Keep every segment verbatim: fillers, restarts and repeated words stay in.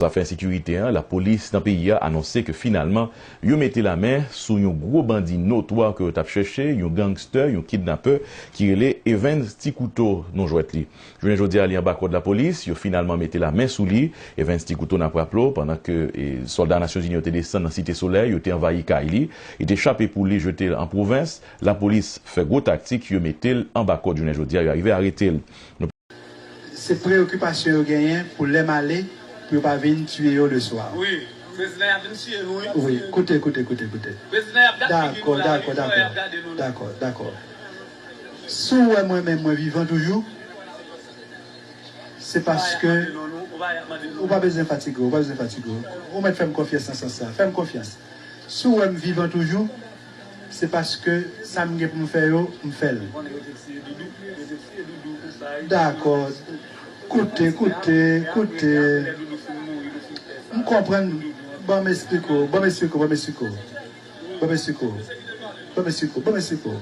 Zafè ensekirite an, lapolis nan peyi a anonse ke finalman, yo mete lamen sou yon gwo bandi notwa ke yo t ap chèche, yon gangstè, yon kidnapè ki rele Evens Ti Kouto, non jwèt li. Jounen jodi a, li anba kòd lapolis, yo finalman mete lamen sou li. Evens Ti Kouto, n ap raple w, pandan ke, e, sòlda Nasyonzini yo te desann nan Site Solèy, yo te anvayi kay li, li te chape poul li, jete l an pwovens, lapolis fè gwo taktik, yo mete l anba kòd jounen jodi a, yo arive arete l. Se preyokipasyon yo genyen pou lè m ale, pou yo pa vin tiye yo le swa. Wi, prezidan y ap vin tiye nou, wi. Wi, koute, koute, koute, koute. Prezidan y ap gad figi nou la, wi, frè, y ap gade nou. Dakò, dakò, dakò. Si w wè mwen menm mwen vivan toujou, se paske ou pa bezwen fatige w, ou pa bezwen fatige w. Ou mèt fè m konfyans nan sans sa. Fè m konfyans. Si w wè m vivan toujou, se paske sa m gen pou m fè yo, m fè l. Dakò. Koute, koute, koute. M konprann. Ban m esplike w, ban m esplike w, ban m esplike w. Ban m esplike w. Ban m esplike w, ban m esplike w.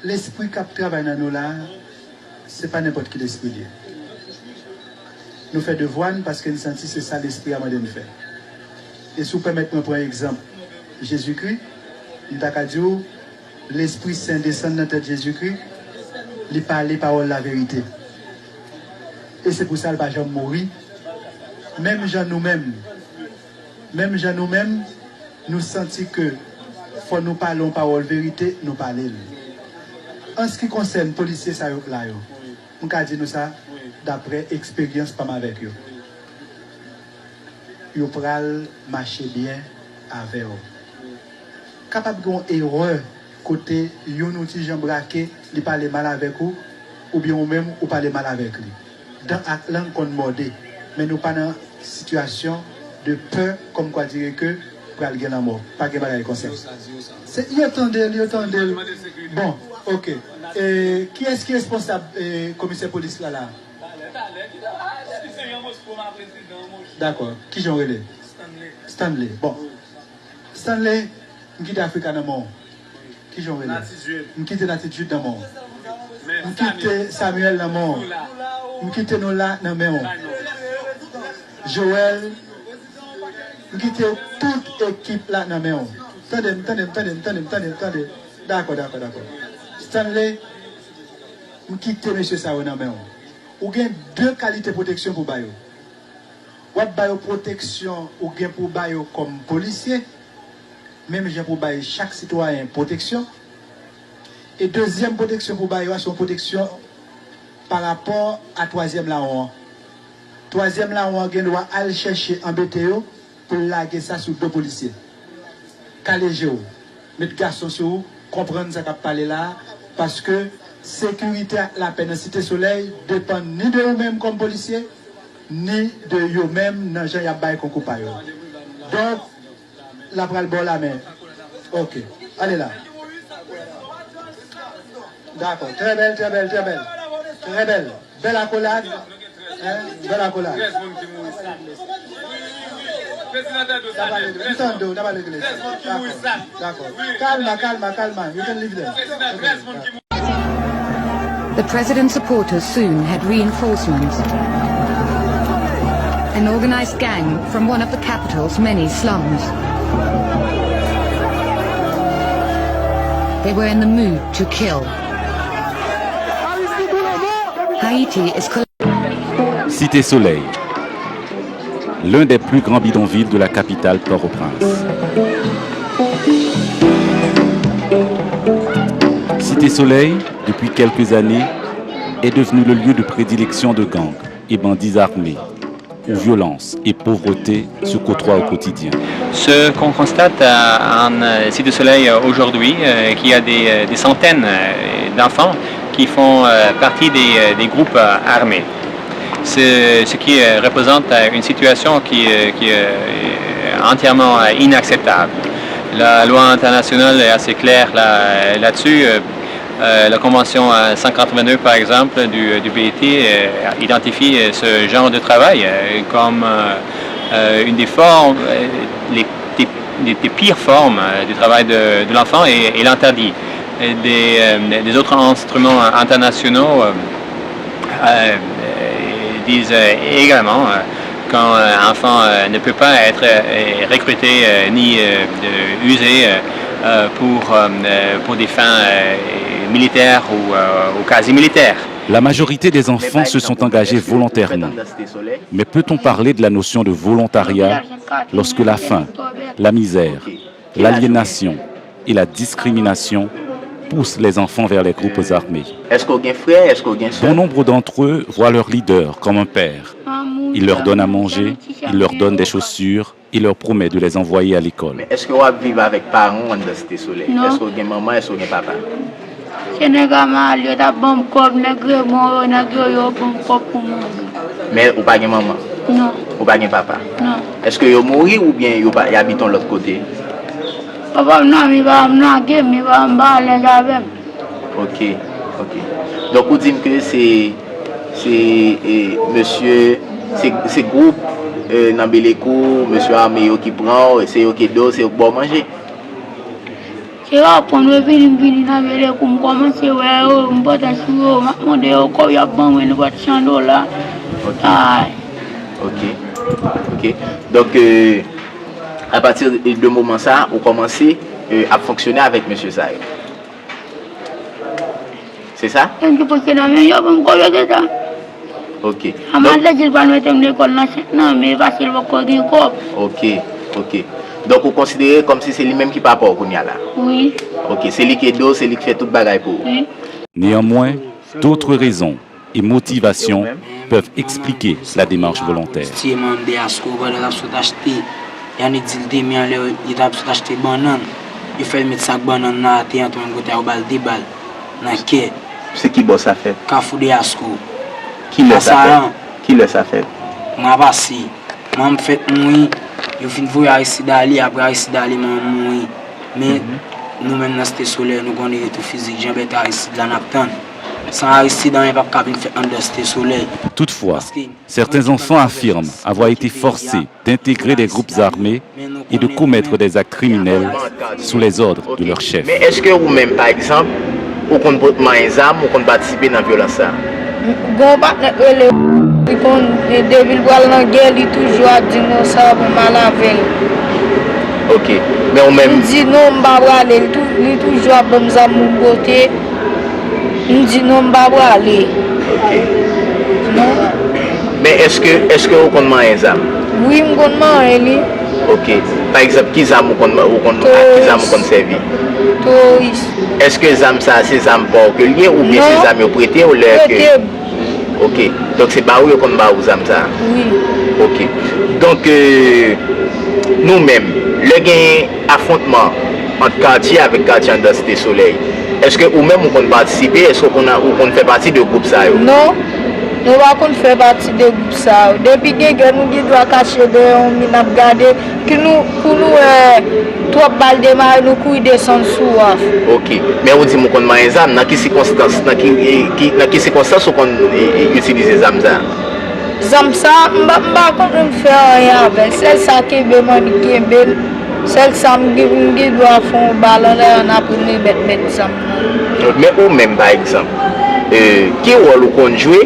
Lespri k ap travay nan nou la a, se pa nenpòt ki lespri l ye. Nou fè devwa n paske n santi se sa lespri a mande n fè. E si w pèmèt mwen pran egzanp Jezikri, m ta ka di w, Lespri Sen desann nan tèt Jezikri, li pale pawòl laverite. E se pou sa l pa janm mouri. Menm jan nou menm, Menm jan nou menm, nou santi ke fò nou pale yon pawòl verite, nou pale l. An se ki konsène polisye sa yo k la yo, m ka di nou sa, daprè eksperyans pa m avèk yo, yo pral mache byen avè w. Kapab gen yon erè kote youn yon ti jan brake, li pale mal avèk ou, oubyen ou menm ou pale mal avèk li. Dan ak lang konn mòde, men nou pa nan sitiyasyon de pè, kòmkwa dire ke pral gen lanmò. Pa gen bagay konsa. Se, yo tande l, yo tande l. Bon, oke. E, kiyès ki responsab, e, komisè polis la, la? Dakò. Kijan w rele? Stanley. Bon. Stanley, m kite Africa nan men w. Kijan w rele? M kite Natitude nan men w. M kite Samuel nan men w. M kite nou la nan men w. Joel, m kite tout ekip la nan men w. Tande m, tande m, tande m, tande m, tande m, tande. Dakò, dakò, dakò. Stanley, m kite mesye sa yo nan men w. Ou gen de kalite pwoteksyon pou ba yo. W ap ba yo pwoteksyon ou gen pou ba yo kòm polisye, menm jan pou bay chak sitwayen pwoteksyon. E dezyèm pwoteksyon pou ba yo a, se yon pwoteksyon pa rapò a twazyèm lawon an. Twazyèm lawon an gen dwa al chèche anbete yo pou l lage sa sou do polisye. Kale je w, met gason sou ou, konprann sa k ap pale la a, paske sekirite ak lapè nan Site Solèy depann ni de ou menm kòm polisye, ni de yo menm nan jan y ap bay konkou pa yo. Donk, l ap pral ba w lamen. Oke. Ale la. Dakò. Trè bèl, trè bèl, trè bèl. Trè bèl. Bèl akolad. Hein? Bèl akolad. N tande w, n ap ale glesi. Dakò. Dakò. Kalma, kalma, kalma. You can leave there. The president's supporters soon had reinforcements. An organized gang from one of the capital's many slums. They were in the mood to kill. Haiti is Site Solèy, l'un des plus grands bidonvilles de la capitale Port-au-Prince. Cité Soleil, depuis quelques années, est devenu le lieu de prédilection de gangs et bandits armés, où violence et pauvreté se côtoient au quotidien. Ce qu'on constate en Cité Soleil aujourd'hui, qu'il y a des, des centaines d'enfants qui font partie des, des groupes armés. Ce, ce qui représente une situation qui, qui est entièrement inacceptable. La loi internationale est assez claire là, là-dessus. La Convention cent quatre-vingt-deux, par exemple, du, du B I T identifie ce genre de travail comme une des formes, les, des, des, pires formes du travail de, de l'enfant et, et l'interdit. Des, des, autres instruments internationaux disent également Quand un enfant euh, ne peut pas être euh, recruté euh, ni euh, usé euh, pour, pour des fins militaires ou, ou quasi militaires. La majorité des enfants se sont engagés volontairement. Mais peut-on parler de la notion de volontariat lorsque la faim, la misère, l'aliénation et la discrimination poussent les enfants vers les groupes armés. Èske w gen frè? Èske w gen sè? Bon nombre d'entre eux voient leur leader comme un père. Il leur donne à manger, il leur donne des chaussures, il leur promet de les envoyer à l'école. Men èske w ap viv avèk paran w anndan Site Solèy? Èske w gen manman? Èske w gen papa? Se nèg a m al, yo t ap ban m kòb, nèg Remon yo, nèg yo, yo ban m kòb pou manje. Men ou pa gen manman? Non, Ou pa gen papa? non. Èske yo mouri oubyen yo pa- y abite yon lòt kote? Papa m nan, mi pa m nan, gen, mi pa m pa alèz avè m. Ok, ok. Donk ou di m ke se se e, mesye se, se gwoup e, nan Belekou, mesye ame yo ki pran w, se yo ki ede w, se yo ki ba w manje. Se yo aprann mwen vini, m vini nan Belekou, m kòmanse wè yo, m pòtan sou yo, m ap mande yo kòb, y ap ban mwen nenpòt san dola. Ok. Ay. Ok, ok. Donk e, apati de moman sa, ou kòmanse e, ap fonksyone avèk mesye sa yo. Se sa? Yo ki pote nan men yo pou m kòb yo gentan. Ok. Anman lè di l pral mete m lekòl nan Sent nan, men pase l poko gen kòb. Ok, ok. Donk ou konsidere kòmsi se li menm ki papa w kounye a la? Wi, Ok, se li ki ede w, se li ki fè tout bagay pou ou? wi. Néanmoins, d'autres raisons et motivations peuvent expliquer la démarche volontaire. Ti manm de Asko pandan l ap sot achte, Yannick di l te men anlè, li t ap sot achte bannann. Yo fè l met sak bannann nan atè an, tou menm kote a yo ba l de bal nan kè. Se ki bò sa fèt? Kafou de Asko. Kilè sa Asayan. Fèt? Kilè sa fèt? Mwen ap pase. Manman m fèk mouri. Yo fin voye Aristide ale, apre Aristide ale, manman m mouri. Men nou menm nan Site Solèy, nou konnen retou fizik, jan bèt Aristide la n ap tann. San Aristide, anyen p ap ka vin fèt anndan Site Solèy. Toutefois, certains enfants affirment avoir été forcés d'intégrer des groupes armés et de commettre des actes criminels sous les ordres de leurs chefs. Men èske ou menm, pa egzanp, ou konn pot manyen zam, ou konn patisipe nan vyolans sa? Gen yon patnè k rele, li konn, depi l pral nan gè, li toujou ap di m konsa pou m al avè l. Ok. Men ou menm, M di non, m pa prale. Li tou- li toujou ap ban m zam pou m pote. M di non, m pa prale. ok. Non. Men èske, èske ou konn manyen zam? Wi, m konn manyen li. Ok. Pa egzanp, ki zam ou konn, ou konn, ak ki zam ou konn sèvi? Toris. Èske zam sa a se zam pa w ke l ye oubyen se Non. Zam yo prete w lè ke? Prete m. Ok. Donk se ba ou yo konn ba ou zam sa a? Wi. Ok. Donk, e, nou menm, lè gen afwontman ant katye avèk katye anndan Site Solèy, èske ou menm ou konn patisipe? Èske ou konn, ou konn fè pati de gwoup sa yo? Non, nou pa konn fè pati de gwoup sa yo. Depi gen gè, nou gen dwa kache dèyè yon mi n ap gade, ki nou, pou nou wè twòp bal demare, nou kouri desann sou waf. Ok. Men ou di m ou konn manyen zam. Nan ki sikonstans, nan ki, e, ki, nan ki sikonstans ou konn e, e, itilize zam sa a? Zam sa, m pa, m pa konn menm fè anyen avè l. Sèl sa kenbe m, annik kenbe l. Sèl sa m gen, m gen dwa fè yon bal anlè an apre m remèt mèt zam nan. Men ou menm, pa egzanp, e, ki wòl ou konn jwe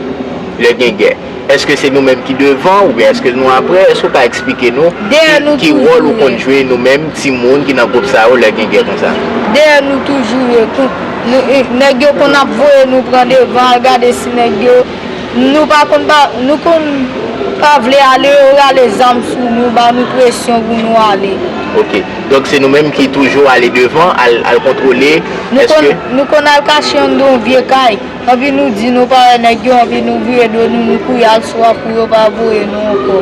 lè gen gè? Èske se nou menm ki devan oubyen èske nou apre? Èske ou ka eksplike nou Dèyè nou ki wòl ou toujou konn ye. Jwe nou menm, timoun ki nan gwoup sa yo, lè gen gè konsa? Dèyè nou toujou ye. Kou- nou- e, nèg yo konn ap voye nou pran devan, al gade si nèg yo. Nou pa konn pa, nou konn pa vle ale, yo rale zam sou nou, ba nou presyon pou nou ale. Ok. Donk se nou menm ki toujou ale devan, al, al kontwole. Nou Èske konn, nou konn al kache anndan yon vye kay. Anpi nou di nou pa wè nèg yo, anpi nou vire do nou, nou kouri al sou waf pou yo pa voye nou ankò.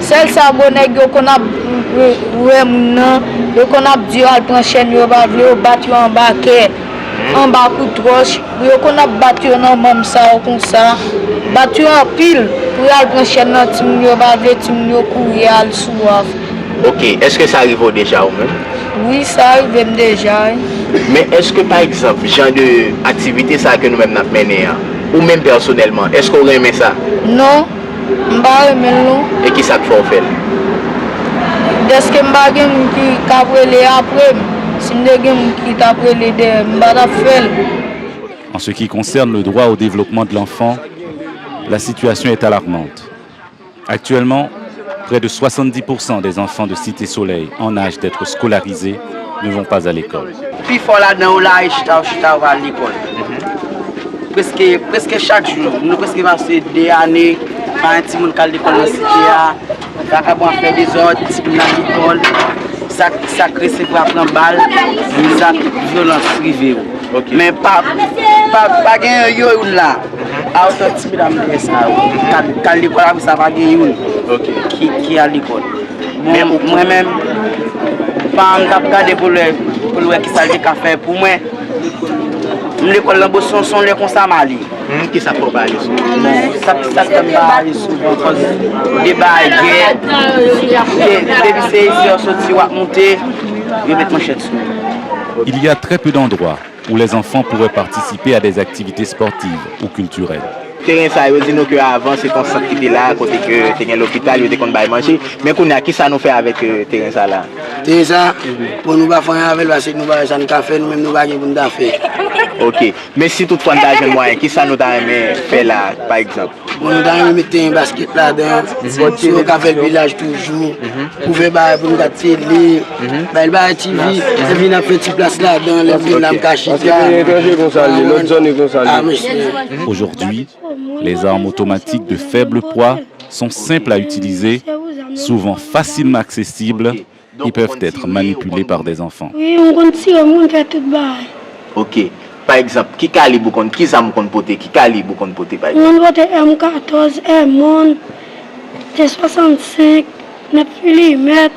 Sèl sa, gwo nèg yo konn ap wè moun nan, yo konn ap di yo al pran chèn, yo pa vle, yo bat yo anba kè, anba kout wòch. Yo konn ap bat yo nan manm sa yo konsa. Bat yo anpil pou y al pran chèn nan, timoun yo pa vle, timoun yo kouri al sou waf. Ok, èske sa rive w deja ou menm? Wi, sa rive m deja, wi. Men èske pa egzanp, jan de aktivite sa ke nou menm n ap mennen an, ou menm pèsonèlman, èske w renmen sa? Non, m pa renmen l non. E kisa k fè w fè l? Dèske m pa gen moun ki k ap rele apre m. Si m te gen moun ki t ap rele dèyè m, m pa t ap fè l. En ce qui concerne le droit au développement de l'enfant, la situation est alarmante. Actuellement, près de soixante-dix pour cent des enfants de Cité Soleil en âge d'être scolarisés ne vont pas à l'école. Pifò ladan yo la, yo chita, yo chita, yo pa al lekòl. Prèske, prèske chak jou, nou prèske pase de ane, pa gen timoun k al lekòl nan site a. Vakabon ap fè dezòd, timoun al lekòl. Sa, sa k resevwa pran bal, zak vyolans rive yo. Ok. Men pa, pa, pa gen youn la. A otan ti medam dèyè sa yo. K al, k al lekòl apre sa pa gen youn. Ok. Ki, ki al lekòl. Bon, mwen menm, pa m t ap gade pou l wè, pou l wè kisa l te ka fè pou mwen. M lekòl nan Boston, se yon lè konsa m ale. Hmm, kisa fè w pa ale souvan? Bon, sa, sa k fè m pa ale souvan, kòz de bagay gè, de, depi se isi w soti w ap moute, yo met manchèt sou ou. Il y a très peu d'endroits où les enfants pourraient participer à des activités sportives ou culturelles. Teren sa yo di nou ke avan se t on sant ki te la, kote ke te gen lopital, yo te konn bay manje. Men kounye a, kisa nou fè avèk, euh, teren sa la? Teren sa, bon, nou pa fè anyen avè l, paske nou pa wè sa n ka fè, nou menm nou pa gen pou n ta fè. Ok. Men si toutfwa n ta jwenn mwayen, kisa nou ta renmen fè la, pa egzanp? Bon, nou ta renmen met teren baskèt ladan, si yo ka fè l vilaj toujou, pou fè bagay pou nou gad tele, bay bagay T V, epi n ap fè ti plas ladan, lè m vin la m ka chita. Paske peyi etranje konsa l ye, lòt zòn e konsa l ye. Ah, mesye. Aujourd'hui, les armes automatiques de faible poids sont simples à utiliser, souvent facilement accessibles et peuvent être manipulées par des enfants. Wi, m konn tire moun, fè tout bagay. Ok. Pa egzanp, ki kalib ou konn, ki zam ou konn pote, ki kalib ou konn pote, pa egzanp? M konn pote M katòz, M on, T swasannsenk, nèf milimèt,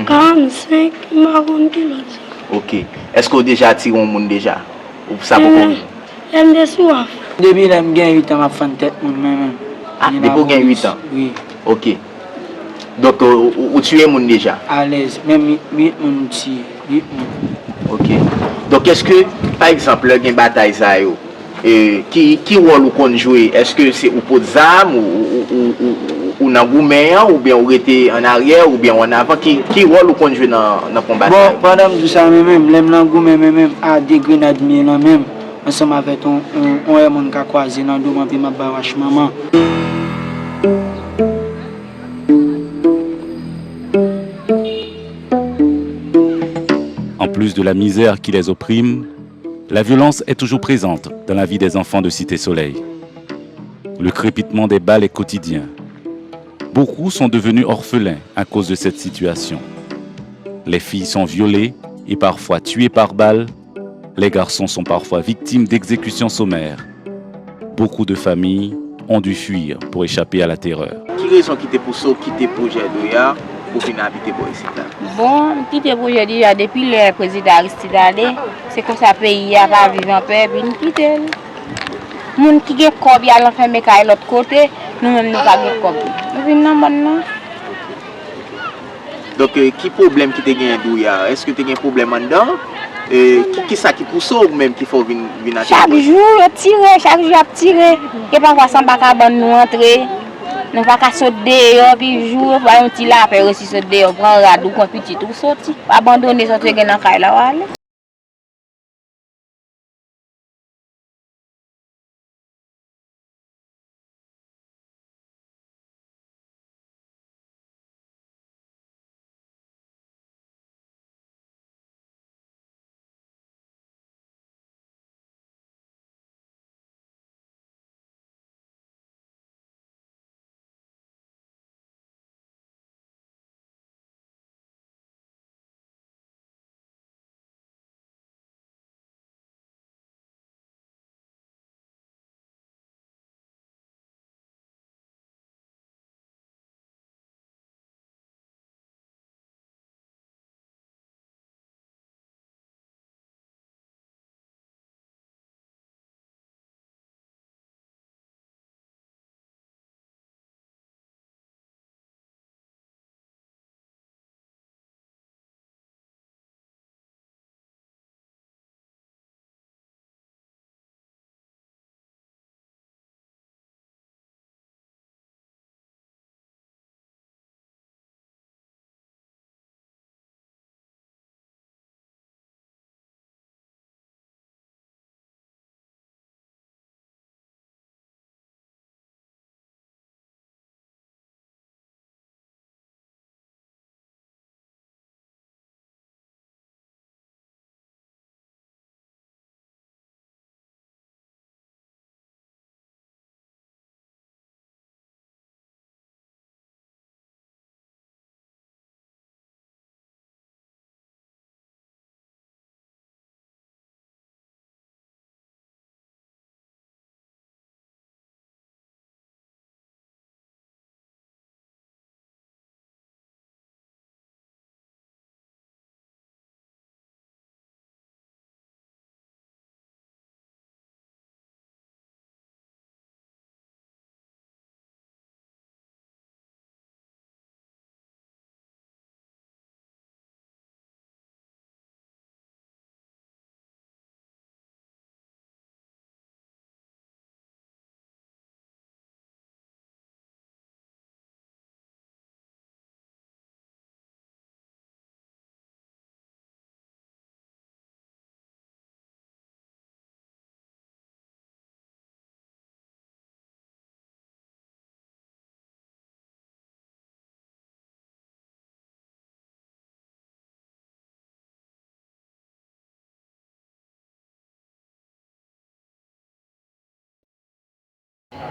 karannsenk, m pa konn ki lòt zam. Ok. Èske w deja tire yon moun deja? Ou sa poko? Lè m te sou waf. Depi lè m gen uit an, m ap fann tèt moun, mwen menm. Ah, depi w gen uit an? Wi. Ok. Donk, ou, ou, ou tiye moun deja? Alèz. Menm uit, uit moun m tiye. Uit moun. Ok. Donk, èske, pa egzanp, lè gen batay sa yo, e, ki, ki wòl ou konn jwe? Èske se ou pot zam, ou, ou nan goumen an, oubyen ou rete an aryè, oubyen ou an avan? Ki, ki wòl ou konn jwe nan, nan konba sa yo? Bon, pandan m di w sa, mwen menm, lè m nan goumen, mwen menm, a de grenad m ye nan men m. Ansanm avèk yon, yon, yon èmòn ka kwaze nan do m, anpi m ap bay wach manman. En plus de la misère qui les opprime, la violence est toujours présente dans la vie des enfants de Cité Soleil. Le crépitement des balles est quotidien. Beaucoup sont devenus orphelins à cause de cette situation. Les filles sont violées et parfois tuées par balles. Les garçons sont parfois victimes d'exécutions sommaires. Beaucoup de familles ont dû fuir pour échapper à la terreur. Ki rezon ki te pouse w kite pwojè Doya pou vin abite bò isit la? Bon, m kite pwojè Doya depi lè prezidan Aristide ale. Se konsa peyi a pa viv anpè, epi m kite l. Moun ki gen kòb, y al anfème kay lòt kote, nou menm nou pa gen kòb. Nou vin nan mòn nan. Donk, eh, ki pwoblèm ki te genyen Doya? Èske te gen pwoblèm anndan? Eh, ki, kisa ki pouse w menm ki fè w vin, vin atè? Chak jou yo tire, chak jou y ap tire. Gen pafwa se anba kabann nou antre. Nou pa ka sot deyò, pi jou yo fè yon ti lapè, resi sot deyò, pran rad ou, pran pitit ou, soti. Abandone sa w te gen nan kay la, w ale.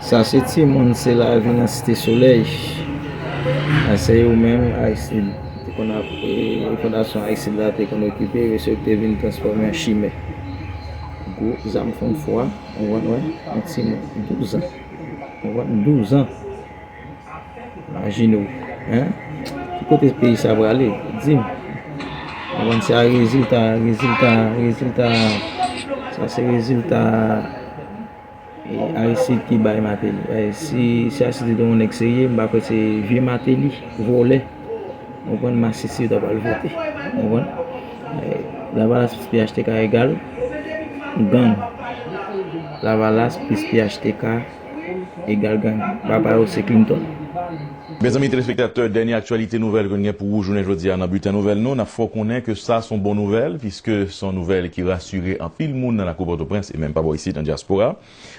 Sa se timoun, se lavi nan Site Solèy. Sa se yo menm, Aristid te konn ap, e, fondasyon Aristid la te konn okipe, yo se yo ki te vin transfòme an chimè. Gwo zam fanm fwa, ou konn wè, yon timoun, douz an. Ou konn, douz an. Imajine w, hein? Ki kote peyi sa prale? Di m. Ou konn, se a rezilta, rezilta, rezilta, sa se rezilta, e, Aristid ki bay Martelly. E, si, si Aristid te yon nèg serye, m pa kwè se vye Martelly, vòlè. Ou konn, masisi yo ta pral vote. Ou konn? E, Lavalas plis P H T K egal gang. Lavalas plis P H T K egal gang. Papa yo se Clinton. Mezanmi telespektatè, dènye aktyalite nouvèl ke n gen pou ou jounen jodi a nan biten nouvèl nou, n ap fè w konnen ke sa se yon bon nouvèl, piske se yon nouvèl ki rasire anpil moun nan lakou Pòtoprens e menm pa bò isit nan dyaspora.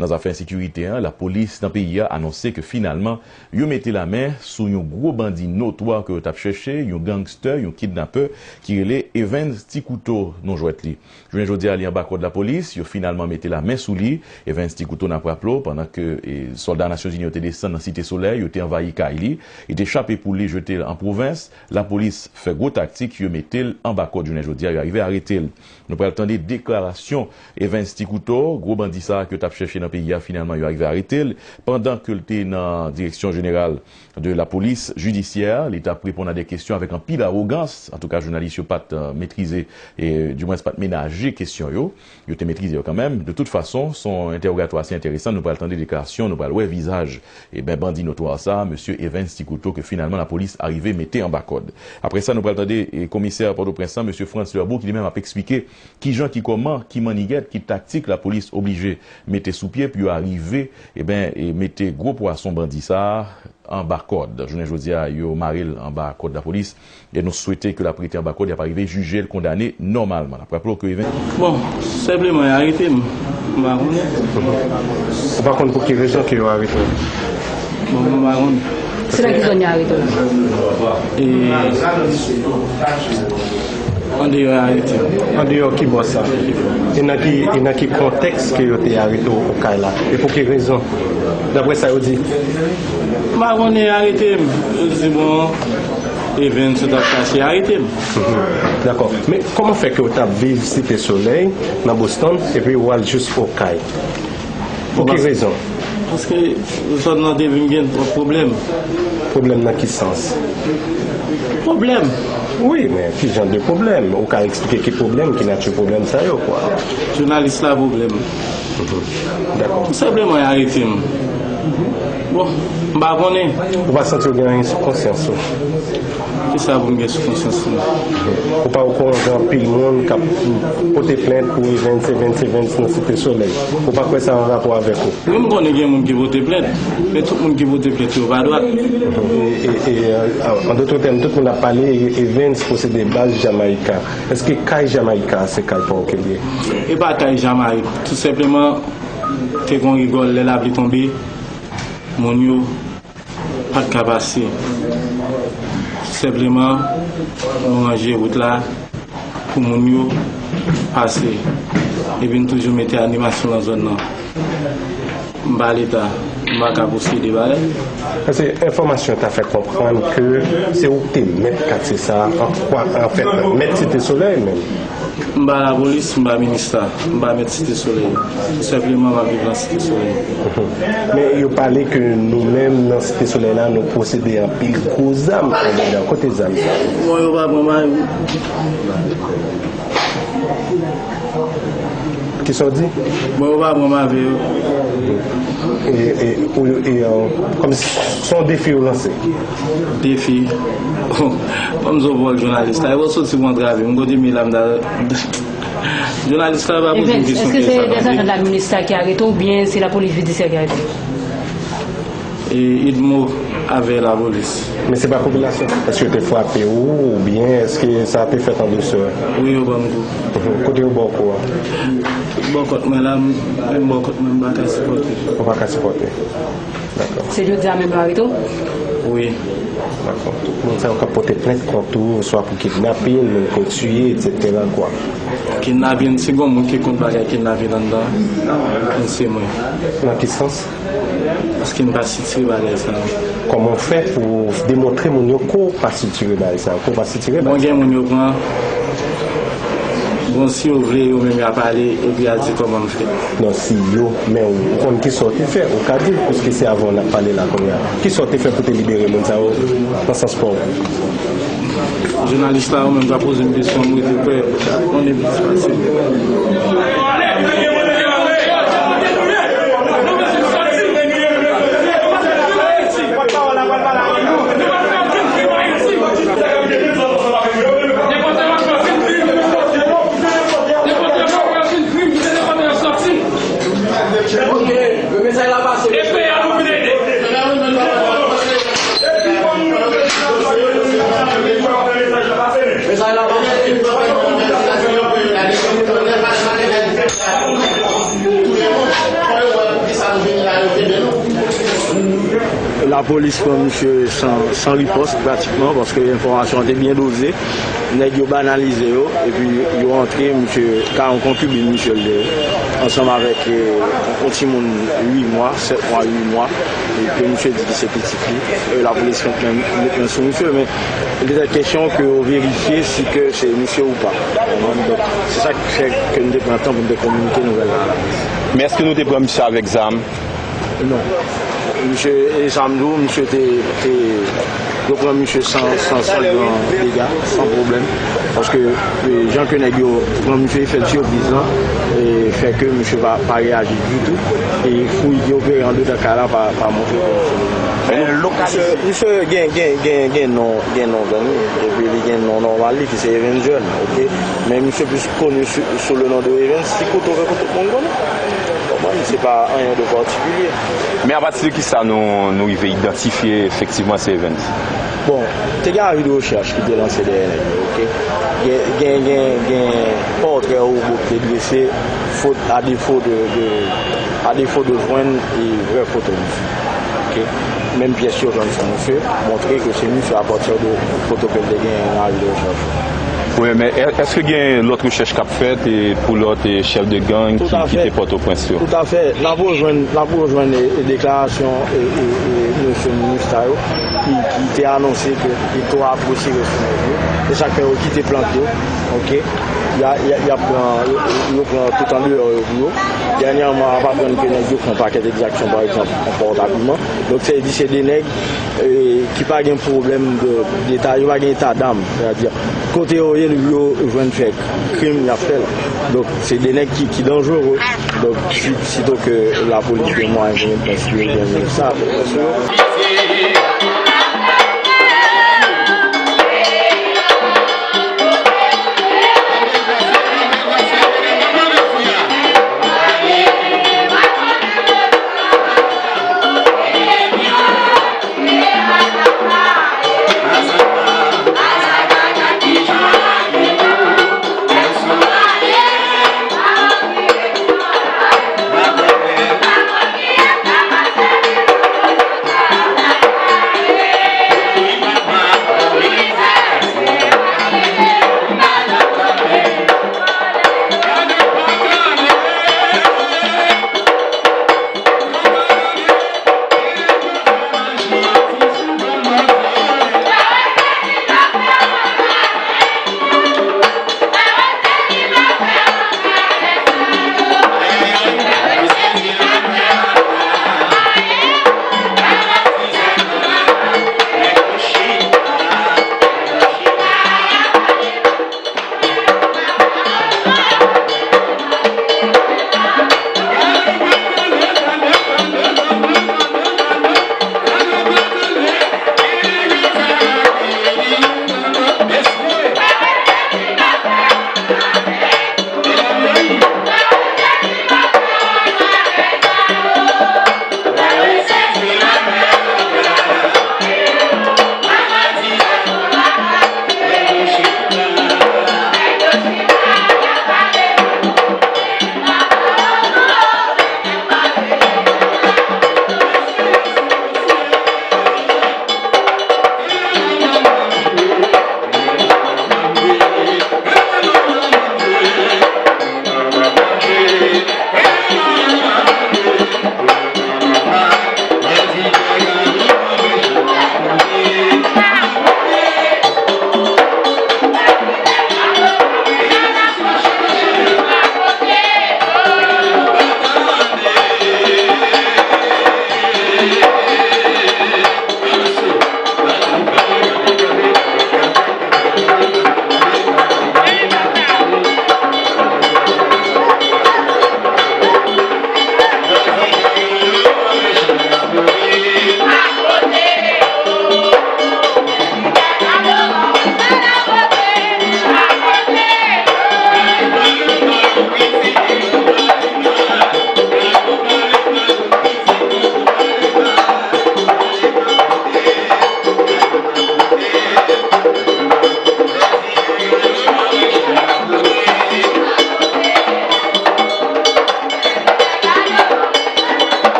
Nan zafè ensekirite a, lapolis nan peyi a anonse ke finalman, yo mete lamen sou yon gwo bandi notwa ke yo t ap chèche, yon gangstè, yon kidnapè ki rele Evens Ti Kouto, non jwèt li. Jounen jodi a, li anba kòd lapolis, yo finalman mete lamen sou li. Evens Ti Kouto, n ap raple w, pandan ke, e, sòlda Nasyonzini yo te desann nan Site Solèy, yo te anvayi kay li, li te chape pou li jete l an pwovens, lapolis fè gwo taktik, yo mete l anba kòd jounen jodi a, yo arive arete l. Nou pral tande deklarasyon Evens Ti Kouto, gwo bandi sa a ke yo t ap chèche nan peyi a, finalman yo arive arete l, pandan ke l te nan direksyon jeneral de la police judiciaire, li t ap reponn a de kesyon avèk anpil awogans. Antouka, jounalis yo pa t, euh, metrize, e, dimwens pa t menaje kesyon yo. Yo te metrize yo kanmenm. De tout fason, se yon entèwogatwa ase enteresan. Nou pral tande deklarasyon, nou pral wè vizaj, e ben, bandi notwa sa, mesye Evens Ti Kouto, ke finalman lapolis arive mete anba kòd. Apre sa, nou pral tande, e, komisè Pòtoprens lan, mesye Frantz Lerbou, ki li menm ap eksplike kijan, ki kòman, ki mannigèt, ki taktik lapolis oblije mete sou pye pou yo arive, e ben, e mete gwo pwason bandi sa a anba kòd. Jounen jodi a, yo mare l anba kòd lapolis e nou swete ke l ap rete anba kòd, y ap arive jije l, kondane nòmalman. N ap raple w ke Evens. Bon, senpleman, yo arete m. M pa konnen. Ou pa konn pou ki rezon ke yo arete w? Bon, m pa konnen. Se nan ki zòn yo arete w? E, andeyò yo arete m. Andeyò ki bò sa? E nan ki, e nan ki kontèks ke yo te arete w Okay la? E pou ki rezon? Daprè sa yo di. M pa konnen, yo arete m. Yo di, bon, Evens, ou t ap chache, arete m. Dakò. Men kòman fè ke w t ap viv Site Solèy, nan Boston, epi w al jis Okay? Pou ki rezon? Paske zòn nan te vin gen twòp pwoblèm. Pwoblèm nan ki sans? Pwoblèm. Wi, men ki jan de pwoblèm? Ou ka eksplike ki pwoblèm, ki nati pwoblèm sa yo, kwa? Jounalis la pwoblèm. Dakò. Tou senpleman, yo arete m. Bon, m pa konnen. Ou pa santi w gen anyen sou konsyans ou? Kisa pou m gen sou konsyans mwen? Ou pa okouran gen anpil moun k ap pote plent pou Evens, Evens, Evens nan Site Solèy? Ou pa kwè sa an rapò avèk ou? Wi, m konnen gen moun ki pote plent, men tout moun ki pote plent yo pa dwat. E, e, e, an dòt tèm, tout moun ap pale Evens posede baz Jamayika. Èske kay Jamayika se kay pa w ke l ye? E pa kay Jamayik. Tou senpleman, te gen yon rigòl lè lapli tonbe, moun yo pa t ka pase. Senpleman, nou ranje wout la pou moun yo pase. Epi n toujou mete animasyon nan zòn nan. M pa Leta, m pa ka posede bagay. Paske enfòmasyon ta fè konprann ke se ou ki te mèt katye sa a, an kwa, anfèt, mèt Site Solèy menm. M pa lapolis, m pa minista, m pa mèt Site Solèy. Tou senpleman, m ap viv nan Site Solèy. Men yo pale ke nou menm nan Site Solèy la, nou posede anpil gwo zam andedan. Kote zam sa yo? Bon, yo pa pran bay. Kisa w di? Bon, yo pa pran bay avè yo. E, e, ou, e, euh, kòmsi se yon defi ou lanse. Defi? Bon, m sou pòl jounalis la. E w soti pou antrave m. Kote m ye la, m ta Jounalis la pa poze m kesyon pyès sa non. Èske se dèzajan de la minis la ki arete w oubyen se lapolis jidisyè ki arete w? E, idmo avè lapolis. Men se pa popilasyon, èske yo te frape w oubyen èske sa te fèt an dousè? Wi, yo ban m kou. Kote yo ba w kou a? Bò kòt mwen la, m, menm bò kòt mwen, m pa ka sipòte. Ou pa ka sipòte. Dakò. Se jodi a menm yo arete w? Wi. Dakò. Tout moun sa yo k ap pote plent kont ou, swa pou kidnapin, moun ke w tiye, etsetera kwa. Kidnapin, si gon moun ki kont bagay kidnapin anndan, se mwen. Nan ki sans? Paske m pa sitire bagay sa yo. Kòman w fè pou w demontre moun yo ke w pa sitire bagay sa yo, ke w pa sitire Bon, bagay sa gen yo? Moun yo pran. Bon, si yo vle, yo menm y a pale epi y a di kòman m fè. Non, si yo, men ou, ou konn kisa w te fè, ou ka di l, piske se avè w n ap pale la kounye a. Kisa w te fè pou te libere moun sa yo, nan sans pa w? Jounalis la, ou menm ka poze m kesyon, m rete kwè, on est plus facile. Lapolis pran misye san, san ripòs pratikman, paske enfòmasyon an te byen doze. Nèg yo banalize yo, epi yo antre, misye ka yon konkibin misye l te ye, ansanm avèk eh, yon timoun uit mwa, sèt mwa, uit mwa, e ke misye di ki se pitit li. E lapolis met men, met men sou misye, men li te kesyon ke yo verifye si ke se misye ou pa. Ou konprann? Donk, se sa ki fè ke nou te pran tan pou nou te kominike nouvèl la a lapolis. Men èske nou te pran misye avèk zam? Non. Misye, e sa m di w, misye te, te, yo pran misye san, san, san gran dega, san pwoblèm. Paske, e, jan ke nèg yo pran misye, fè l sipriz lan, e fè ke misye pa, pa reyaji ditou. E fouy ki opere anndedan kay la pa, pa montre ke misye. Misye, misye gen, gen, gen, gen non, gen non gang li, epi li gen non nòmal li ki se Evens Jeune, oke? Men misye plis koni sou, sou le non de Evens, si kote w fè kote moun konnen. Konprann? Se pa anyen de patikilye. Men apati de kisa nou, nou rive idantifye efektivman se Evens? Bon, te gen avi de rechèch ki te lanse dèyè nèg yo, oke? Gen, gen, gen, gen pòtrè wobo ki te drese, fot, a defo de, de, a defo de jwenn e vrè foto misye. Oke? Menm pyès yo jwenn sou misye, montre ke se misye apati de foto ke l te genyen nan avi de rechèch yo. Wi, men è- èske gen lòt rechèch k ap fèt e pou lòt e chèf de gang ki kite Pòtoprens yo? Toutafè. N ap rejwenn, n ap rejwenn e, e deklarasyon e, e, e mesye minis sa yo ki, ki te anonse ke li twò apresye resonans yo. E sa k fè yo kite plank yo, oke? Y a, y a, y ap pran, yo, yo, yo pran tout andeyò yo pou yo. Dènyèman, n ap aprann ke nèg yo fè yon pakèt egzaksyon, pa egzanp, an Pòtapiman. Donk, sa vle di se de nèg e, ki pa gen pwoblèm de, de eta, yo pa gen eta dam. Sètadi, kote yo ye, yo jwenn fè krim, y ap fè l. Donk, se de nèg ki, ki danjere. Donk, si, sito ke lapolis gen mwayen, gen pòs, yo jwenn sa, pòs yo.